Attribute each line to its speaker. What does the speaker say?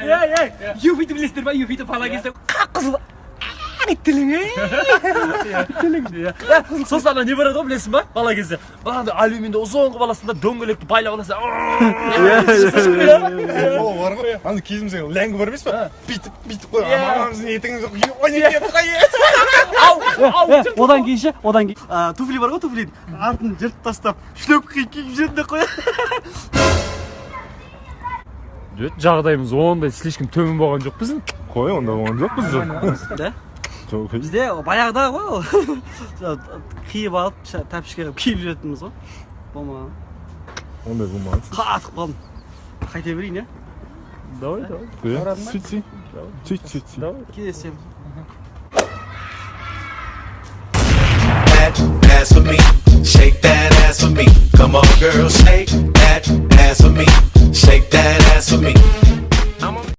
Speaker 1: Ей, ей, юбиді білесіздер ма? Юбиді бала кезде қап-қызыл тілің.
Speaker 2: Сосын ана не бар еді ғой, білесің ба, бала кезде бағанағыдай алюминді ұзын қылып аласың да, дөңгелекті байлап аласың.
Speaker 3: Ол бар ғой, ана кезімізде ләңгі бар емес па, бүйтіп бүйтіп қой, мамамыздың етігін
Speaker 2: Ау, ау.
Speaker 4: Одан кейін ше, одан кейін туфли бар ғой, туфлидің артын жыртып тастап, шлепка киіп жүретін де қой.
Speaker 5: Жағдайымыз ондай слишком төмен болған жоқ біздің.
Speaker 3: Қой, онда болған жоқ бізде.
Speaker 4: Да.
Speaker 3: Жоқ.
Speaker 4: Бізде баяғыда ғой ол, қиып алып, тәпішке қылып киіп жүретінбіз ғой, болмаған.
Speaker 3: Ондай болмаған.
Speaker 4: Қатып қалдым, қайта берейін, иә.
Speaker 5: Давай, давай.
Speaker 3: Иә, сөйт, сөйт, сөйт, сөйт.
Speaker 5: Давай.
Speaker 4: Кездесеміз.
Speaker 6: That ass for me. Shake that ass for me. Come on, girl, shake that ass for me. Shake that ass for me.